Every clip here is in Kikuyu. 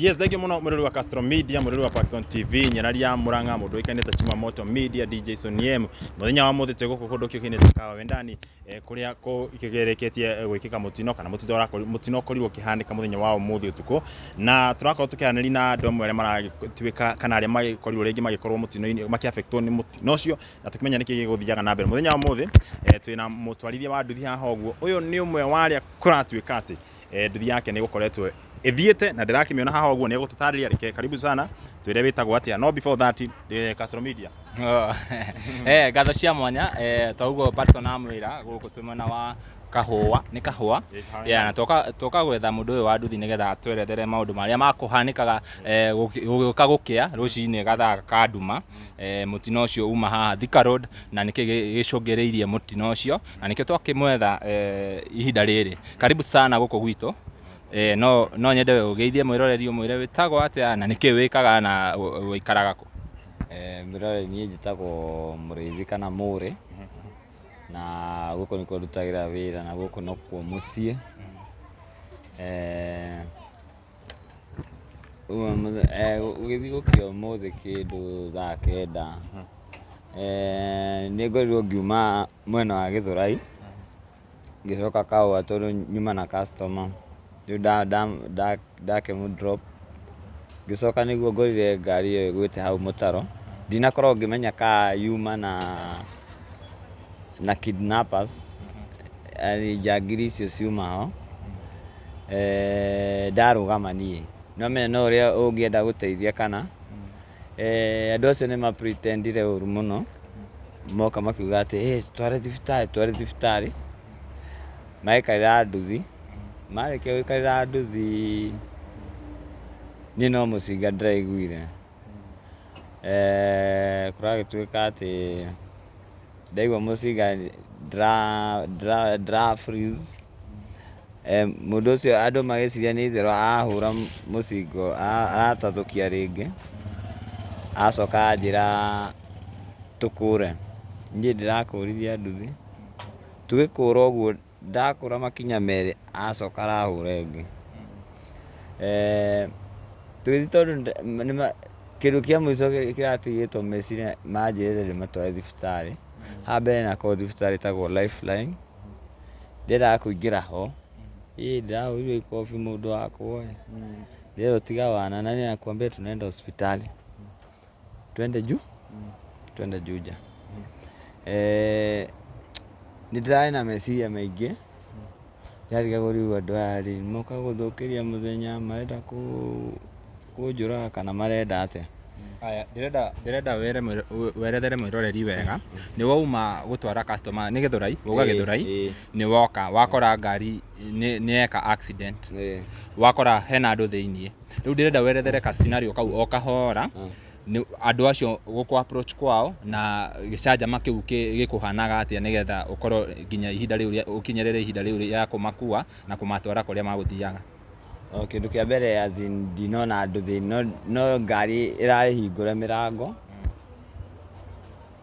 Yes, thank you muno mwirori wa Castro Media, mwirori wa Paxson TV, nyeraria Murang'a, mundu uikaine ta Chuma Moto Media, DJ Soniem. Muthenya wa muthi twi guku kundu kiukaine ta Kahawa Wendani, kuria kugereketie gwikika mutino kana mutino mutino ukorirwo ukihanika muthenya wa umuthi utuku, na turakorwo tukiaranĩria na andu amwe aria maragituika kana aria magikorirwo ringi magikorwo mutino-ini makiaffectwo ni mutino ucio, na tukimenya niki giguthiaga na mbere muthenya wa umuthi. Twina mutwarithia wa nduthi haha uguo. Uyu ni umwe wa aria kuratuika ati nduthi yake nĩ gũkoretwo ĩthiĩte na ndĩrakĩmĩona haha ũguo, nĩ egũtũtarĩria. Reke karibu sana, twĩre wĩtagwo atĩa, no before that, Castro Media. Oh, ngatho cia mwanya. Toguo Patson amwĩra, gũkũ twĩ mwena wa Kahũa, nĩ Kahũa. Yeah, na toka gwetha mũndũ ũyũ wa nduthi nĩgetha atwerethere maũndũ marĩa makũhanĩkaga gũgĩũka gũkĩa rũcinĩ gathaa ka nduma. Mũtino ũcio uma haha Thika Road, na nĩkĩ gĩcũngĩrĩirie mũtino ũcio, na nĩkĩo twakĩmwetha ihinda rĩrĩ. Karibu sana gũkũ gwitũ. No nyende ũgeithie mwĩroreri, ũmwĩre wĩtagwo atĩa na nĩkĩ wĩkaga na ũikaraga kũ. Mwĩroreri, niĩ njĩtagwo Mũrĩithi kana Mũrĩ, na gũkũ nĩkuo ndutagĩra wĩra na gũkũ nokuo mũciĩ. Gũgĩthiĩ gũkĩa ũmũthĩ kĩndũ thaa 9, nĩ ngorirwo ngiuma mwena wa Gĩthũrai, ngĩcoka Kahũa tondũ nyuma na customer, rĩu ndakĩmũ drop, ngĩcoka nĩguo ngorire ngari ĩyo ĩgwĩte hau mũtaro. Ndinakorwo ngĩmenya ka yuma na kidnappers, yani njangiri icio ciuma ho. Ndarũgama niĩ, nĩwamenya no ũrĩa ũngĩenda gũteithia kana andũ acio nĩ ma pretend ire ũru mũno, moka makiuga atĩ, "Ĩ tware thibitarĩ, tware thibitarĩ." Magĩikarĩra nduthi, marĩkia gũikarĩra nduthi, niĩ no mũcinga ndĩraiguire. Kũragĩtuĩka atĩ ndaigua mũcinga ndĩra freeze. Mũndũ ũcio andũ magĩciria nĩ itherũ ahũra mũcingo aratathũkia rĩngĩ, acoka anjĩra tũkũre. Niĩ ndĩrakũrithia nduthi, tũgĩkũra ũguo ndakũra makinya merĩ, acoka arahũra ĩngĩ. Tũgĩthiĩ tondũ kĩndũ kĩa mũico kĩratigĩtwo meciria, manjĩrĩte ndĩmatware thibitarĩ. Haha mbere nĩ thibitarĩ ĩtagwo Lifeline, ndiendaga kũingĩra ho, ĩ ndĩrahũrirwo ikobi mũndũ wakwa ĩ, nderwo tiga wana, nani anakuambia tunaenda hospitali, twende juu, twende Juja. Nĩ ndĩrarĩ na meciria maingĩ, ndĩrarigagwo rĩu andũ aya rĩ, moka gũthũkĩria mũthenya, marenda kũnjũraga kana marenda atĩa? Aya, ndĩrenda werethere mwĩroreri wega. Nĩ wauma gũtwara customer, nĩ Gĩthũrai, wauga? Gĩthũrai. Nĩ woka wakora ngari nĩ yeka accident, wakora hena andũ thĩiniĩ. Rĩu ndĩrenda werethere ka scenario kau o kahora, nĩ andũ acio gũkũ approach kwao na gĩcanjama kĩu gĩkũhanaga atĩa, nĩgetha ũkorwo nginya ihinda rĩu ũkinyĩrĩre ihinda rĩu rĩa kũmakua na kũmatwara kũrĩa magũthiaga. O kĩndũ kĩa mbere, as in, ndinona andũ thĩinĩ, no ngari ĩrarĩ hingũre mĩrango.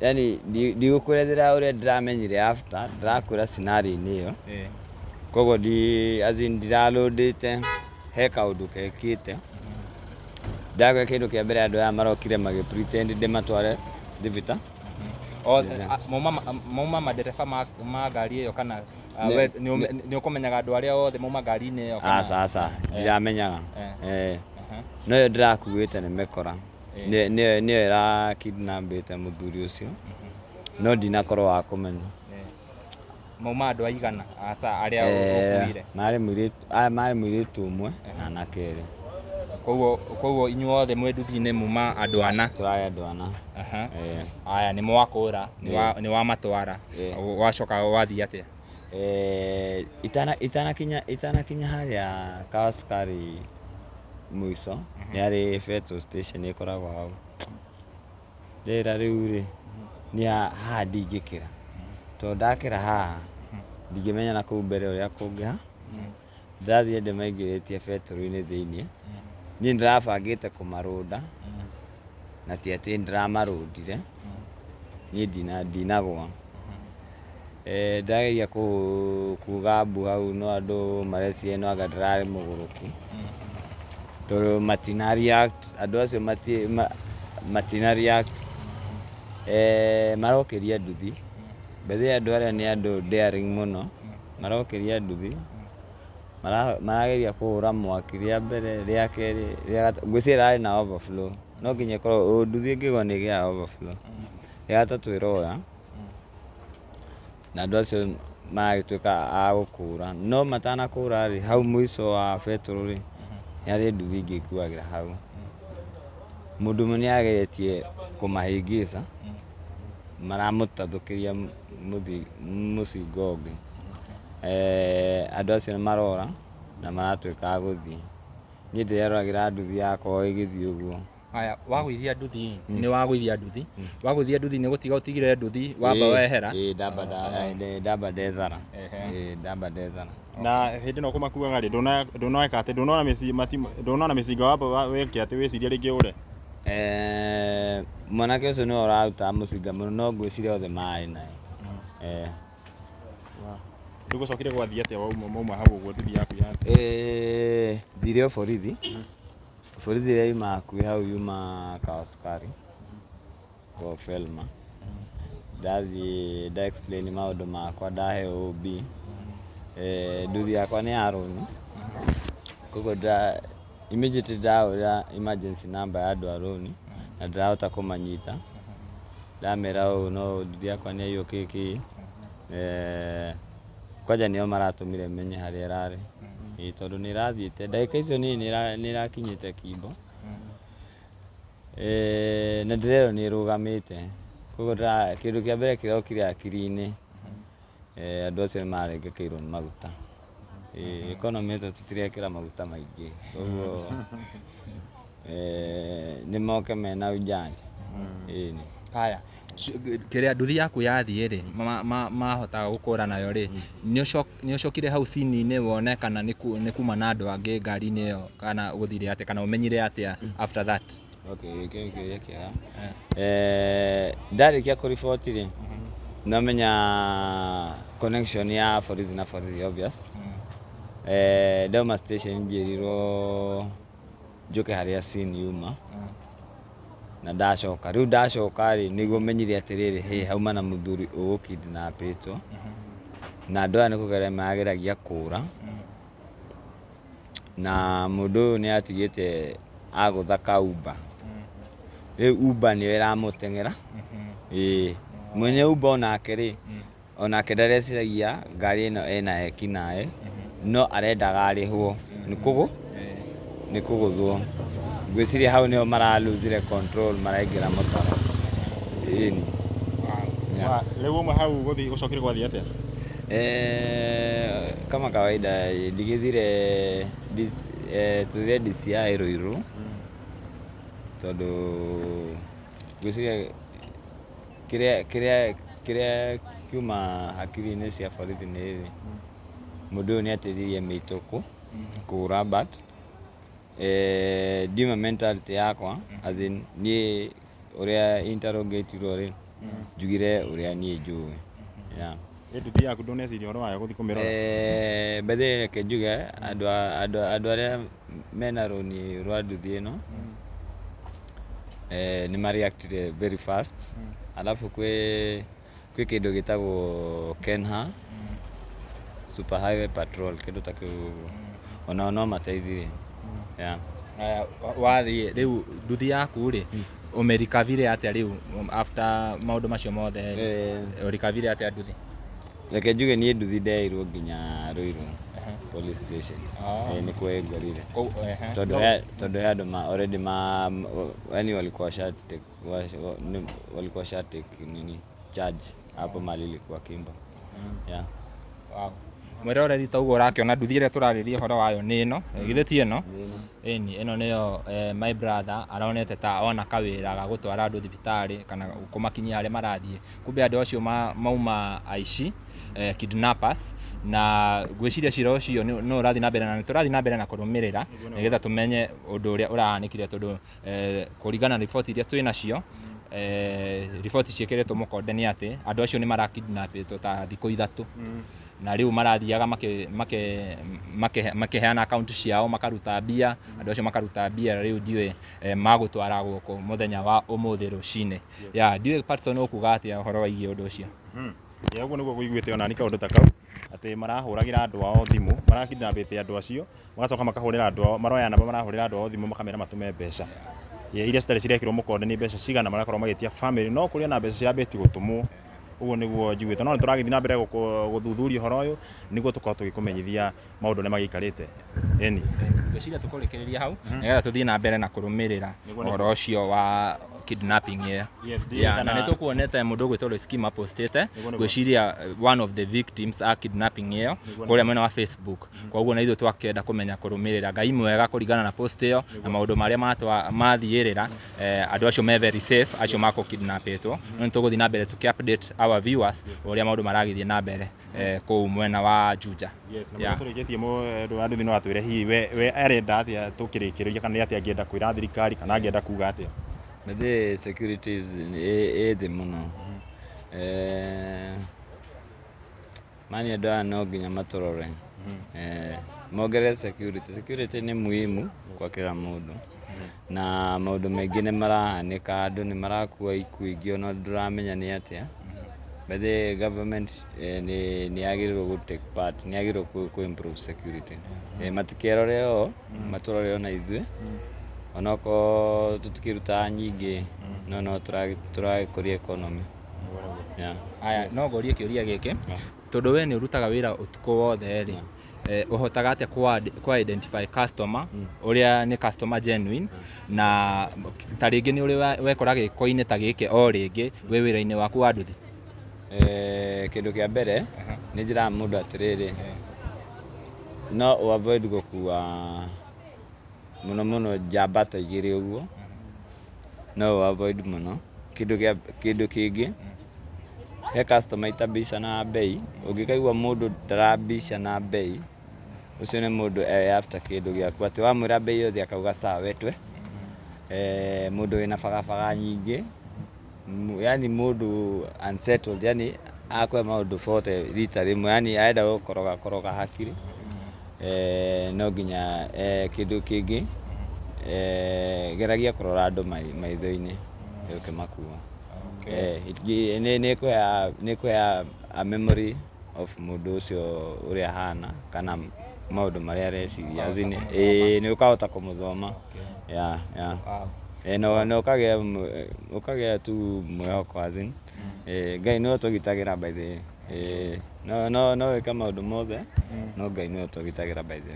Yani ndigũkũerethera ũrĩa ndĩramenyire after, ndĩrakwĩra scenario-inĩ ĩyo. Koguo as in, ndirarũndĩte he kaũndũ gekĩte. Ndakwĩra kĩndũ kĩa mbere, andũ aya marokire magĩ pretend ndĩmatware thibita. Mauma madereba ma ngari ĩyo kana we nĩ ũkũmenyaga andũ arĩa othe mauma ngari-inĩ ĩyo kana? Aca, aca, ndiramenyaga. No ĩyo ndĩrakuĩte nĩ mĩkora. Nĩyo ĩra kidnapĩte mũthuri ũcio, no ndinakorwo wa kũmenya. Mauma andũ aigana aca arĩa ũkuire? Marĩ mũirĩtu, aya marĩ mũirĩtu ũmwe na anake erĩ. Koguo inyuothe mwĩ nduthi-inĩ muma andũ ana? Tũrarĩ andũ ana. Aya, nĩ mwakũra, nĩ wamatwara, wacoka wathiĩ atĩa? Itanakinya harĩa Kawasukari mũico, nĩ harĩ petrol station ĩkoragwo hau. Ndĩra rĩu rĩ, niĩ haha ndingĩkĩra, tondũ ndakĩra haha ndingĩmenya na kũu mbere ũrĩa kũngĩha. Ndĩrathiĩ ndĩmaingĩrĩtie betũrũ-inĩ thĩiniĩ, niĩ ndĩrabangĩte kũmarũnda, na ti atĩ ndĩramarũndire, niĩ ndinagwa. Ndĩrageria kuga mbu hau no andũ mareciria no anga ndĩrarĩ mũgũrũki. Tondũ matina react, andũ acio matina react. Marokĩria nduthi. By the way andũ arĩa nĩ andũ daring mũno. Marokĩria nduthi, marageria kũhũra mwaki rĩa mbere, rĩa kerĩ, rĩa gatatũ. Ngwĩciria ĩrarĩ na overflow. No nginya ĩkorwo, nduthi ĩngĩgwa nĩ ĩgĩaga overflow. Rĩa gatatũ ĩroya. Na andũ acio maragĩtuĩka a gũkũra. No matanakũra rĩ, hau mũico wa betũrũ rĩ, nĩ harĩ nduthi ingĩ ikuagĩra hau. Mũndũ ũmwe nĩ ageretie kũmahĩngĩca, maramũtathũkĩria mũcinga ũngĩ. Andũ acio nĩ marora na maratuĩka a gũthiĩ. Niĩ ndĩreroragĩra nduthi yakwa o ĩgĩthiĩ ũguo. Haya, wagũithia nduthi nĩ wagũithia nduthi wagũithia nduthi nĩ gũtiga ũtigire nduthi wamba wehera. Ĩĩ, ndamba ndamba ndethara. Ĩĩ, ndamba ndethara. Na hĩndĩ ĩno kũmakuaga rĩ, ndũneka atĩ ndũnona mĩci ndũnona mĩcinga wamba wĩke atĩ wĩcirie rĩngĩ ũre? Mwanake ũcio nĩwe ũrarutaga mũcinga mũno no ngwĩciria othe marĩ naye. Rĩu gũcokire gwathiĩ atĩa wauma mauma hau ũguo nduthi yaku ya Thire o borithi. Borithi ĩrĩa yuma hakuhĩ hau yuma Kawasukari kwa Felma. Ndathiĩ nda explain maũndũ makwa ndaheo OB. Nduthi yakwa nĩ ya rũni, koguo immediately ndahũrĩra emergency number ya andũ a rũni na ndĩrahota kũmanyita. Ndamera ũũ na ũũ nduthi yakwa nĩ yaiywo kĩ kĩ. Kwanja nĩo maratũmire menye harĩa ĩrarĩ. Ĩĩ tondũ nĩ ĩrathiĩte, ndagĩka icio niĩ nĩ ĩrakinyĩte Kimbo. Na ndĩrerwo nĩ ĩrũgamĩte. Koguo kĩndũ kĩa mbere kĩrokire hakiri-inĩ, andũ acio nĩ marengekeirwo nĩ maguta. Economy ĩno tũtirekĩra maguta maingĩ. Koguo nĩ moke mena ujanja. Ĩni. Haya, kĩrĩa nduthi yaku yathiĩ rĩ, mahota gũkũra nayo rĩ, nĩ ũcokire hau scene-inĩ wone kana nĩ kuma na andũ angĩ ngari-inĩ ĩyo kana gũthire atĩa kana ũmenyire atĩa after that? Okay, gĩkĩ nĩ kĩũria kĩega. Ndarĩkia kũriboti rĩ, nĩwamenya connection ya borithi na borithi obvious. Ndauma station njĩrirwo njũke harĩa scene yuma na ndacoka. Rĩu ndacoka rĩ, nĩguo menyire atĩrĩrĩ, hĩ hauma na mũthuri ũgũkidnapĩtwo na andũ aya nĩ kũgeria marageragia kũra. Na mũndũ ũyũ nĩ atigĩte agũtha ka Uber. Rĩu Uber nĩyo ĩramũteng'era. Ĩĩ. Mwene Uber onake rĩ, onake ndareciragia ngari ĩno ĩna ekinaĩ, no arendaga arĩhwo nĩ kũgũ nĩ kũgũthwo. Ngwĩciria hau nĩho mara lose control maraingĩra mũtaro. Ĩni. Yeah. Rĩu wauma hau gũthiĩ gũcokire gwathiĩ atĩa? Kama kawaida ndigĩthire tũthire DCI Ruiru tondũ ngwĩciria kĩrĩa kĩrĩa kĩrĩa kiuma hakiri-inĩ cia borithi nĩ rĩrĩ, mũndũ ũyũ nĩ ateithirie mĩitũ kũra but ndiuma mentality yakwa as in niĩ ũrĩa interrogatirwo rĩ, njugire ũrĩa niĩ njũĩ. Yeah. Ĩ nduthi yaku ndũneciria ũhoro wayo gũthiĩ kũmĩrora? By the way reke njuge andũ andũ andũ arĩa mena rũni rwa nduthi ĩno nĩ ma reactire very fast. Alafu kwĩ kwĩ kĩndũ gĩtagwo KENHA Super Highway Patrol kĩndũ ta kĩu ũguo. Onao no mateithirie. Yeah. Haya, wathiĩ rĩu nduthi yaku rĩ, ũmĩrikavire atĩa rĩu after maũndũ macio mothe? Ũrikavire atĩa nduthi? Reke njuge niĩ nduthi ndeirwo nginya Ruiru police station. Nĩkuo ĩngorire. Tondũ he tondũ he andũ ma already ma yani walikuwa washa take walikuwa washa take nini charge hapo mahali ilikuwa Kimbo. Yeah. Wow. Mwĩroreri ta ũguo ũrakĩona nduthi ĩrĩa tũrarĩria ũhoro wayo nĩ ĩno, githĩ ti ĩno? Ĩni, ĩno nĩyo my brother aronete ta ona kawĩra ga gũtwara andũ thibitarĩ kana kũmakinyia harĩa marathiĩ. Kumbe andũ acio mauma aici, kidnappers, na ngwĩciria cira ũcio no ũrathiĩ na mbere na nĩ tũrathiĩ na mbere na kũrũmĩrĩra nĩgetha tũmenye ũndũ ũrĩa ũrahanĩkire tondũ kũringana na riboti iria twĩ nacio, riboti ciĩkĩrĩtwo mũkonde nĩ atĩ andũ acio nĩ marakidnapĩtwo ta thikũ 3. Na rĩu marathiaga makĩheana account ciao makaruta mbia, andũ acio makaruta mbia rĩu ndiũĩ magũtwara gũkũ mũthenya wa ũmũthĩ rũcinĩ. Yeah, ndiũĩ Patson ũkuga atĩa ũhoro wĩgiĩ ũndũ ũcio? Yeah, ũguo nĩguo ngũiguĩte onani kaũndũ ta kau atĩ marahũragĩra andũ ao thimũ, marakidnapĩte andũ acio, magacoka makahũrĩra andũ ao, maroya namba marahũrĩra andũ ao thimũ makamera matũme mbeca. Yeah, iria citarĩ cirekĩrwo mũkonde nĩ mbeca cigana marakorwo magĩtia family, no kũrĩ ona mbeca cirambĩtie gũtũmwo. Ũguo nĩguo njiguĩte, no nĩ tũragĩthiĩ na mbere gũthuthuria ũhoro ũyũ nĩguo tũkorwo tũgĩkũmenyithia maũndũ ũrĩa magĩikarĩte. Ĩni. Ngwĩciria tũkũrĩkĩrĩria hau nĩgetha tũthiĩ na mbere na kũrũmĩrĩra ũhoro ũcio wa kidnapping ĩyo. Yes, ndiũĩ Yeah, na kana- nĩ tũkuonete mũndũ ũgwĩtwo Lois Kim apostĩte, Nĩguo, nĩguo. ngwĩciria one of the victims a kidnapping ĩyo kũrĩa mwena wa Facebook. Koguo na ithuĩ twakĩenda kũmenya kũrũmĩrĩra Ngai mwega kũringana na post ĩyo na maũndũ marĩa mathiĩrĩra. Andũ acio me very safe acio makũ kidnapĩtwo, no nĩ tũgũthiĩ na mbere tũkĩ update our viewers ũrĩa maũndũ maragĩthiĩ na mbere kũu mwena wa Juja. Yes, na yeah. Tũrĩkĩtie mũndũ wa nduthi no atwĩre hihi we arenda atĩa tũkĩrĩkĩrĩria, kana nĩ atĩa angĩenda kwĩra thirikari, kana angĩenda kuga atĩa? The securities ĩ thĩ mũno. Mani andũ aya no nginya matũrore. Mongerere security. Security nĩ muhimu kwa kila mũndũ. Na maũndũ maingĩ nĩ marahanĩka, andũ nĩ marakua ikuũ ingĩ ona ndũramenya nĩ atĩa. But the government nĩ yagĩrĩirwo gũ take part, nĩ yagĩrĩirwo kũ improve security. Matikerore o, matũrore ona ithuĩ. Onokorwo tũtikĩrutaga nyingĩ, no no tũragĩkũria economy. Yeah. Aya, no ngũrie kĩũria gĩkĩ, tondũ we nĩ ũrutaga wĩra ũtukũ wothe rĩ, ũhotaga atĩa kwa identify customer ũrĩa nĩ customer genuine, na ta rĩngĩ nĩ ũrĩ wekora gĩko-inĩ ta gĩkĩ o rĩngĩ wĩ wĩra-inĩ waku wa nduthi? Kĩndũ kĩa mbere nĩ njĩraga mũndũ atĩrĩrĩ, no ũ avoid gũkua mũno mũno njamba ta igĩrĩ ũguo, no ũ avoid mũno. Kĩndũ kĩa kĩndũ kĩngĩ, he customer itabicanaga mbei, ũngĩkaigua mũndũ ndarabicana mbei, ũcio nĩ mũndũ e after kĩndũ gĩaku, atĩ wamwĩra mbei yothe akauga sawa we twe. Mũndũ wĩna bagabaga nyingĩ, yaani mũndũ unsettled, yaani akũhe maũndũ bote rita rĩmwe, yaani arenda gũkoroga koroga hakiri. No nginya kĩndũ kĩngĩ, geragia kũrora andũ maitho-inĩ ũkĩmakua. Nĩ ĩkũheaga a memory of mũndũ ũcio ũrĩa ahana kana maũndũ marĩa areciria, as in ĩĩ nĩ ũkahota kũmũthoma, yeah, yeah. Na ũkagĩa tu mwĩhoko as in, Ngai nĩwe ũtũgitagĩra by the way. No wĩke maũndũ mothe, no Ngai nĩwe ũtũgitagĩra by the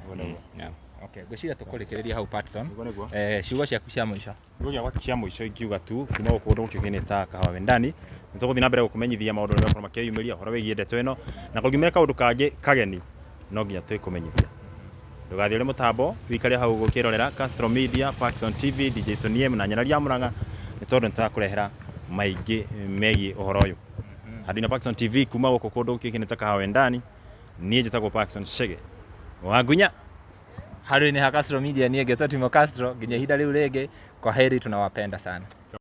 way. Yeah. Okay, ngwĩciria tũkũrĩkĩrĩria hau Patson. Nĩguo, nĩguo. Ciugo ciaku cia mũico. Kiugo gĩakwa kĩa mũico ingiuga tu kuma gũkũ kũndũ gũkĩũkaine ta Kahawa Wendani, nĩ tũgũthiĩ na mbere gũkũmenyithia maũndũ marĩa makorwo makĩyumĩria ũhoro wĩgiĩ ndeto ĩno, na kũngiumĩra kaũndũ kangĩ kageni no nginya twĩkũmenyithia. Ndũgathiĩ ũrĩ mũtambo, wĩikare hau ũkĩrorera Castro Media, Paxson TV, DJ Soniem na Nyarari ya Mũrang'a, nĩ tondũ nĩ tũrakũrehera maingĩ megiĩ ũhoro ũyũ. Handũ-inĩ Paxson TV kuma gũkũ kũndũ gũkĩũkaine ta Kahawa Wendani, niĩ njĩtagwo Paxson Chege Wangunya. Handũ-inĩ ha Castro Media niĩ ngetwo Timo Castro, nginya ihinda rĩu rĩngĩ, kwa heri, tunawapenda sana.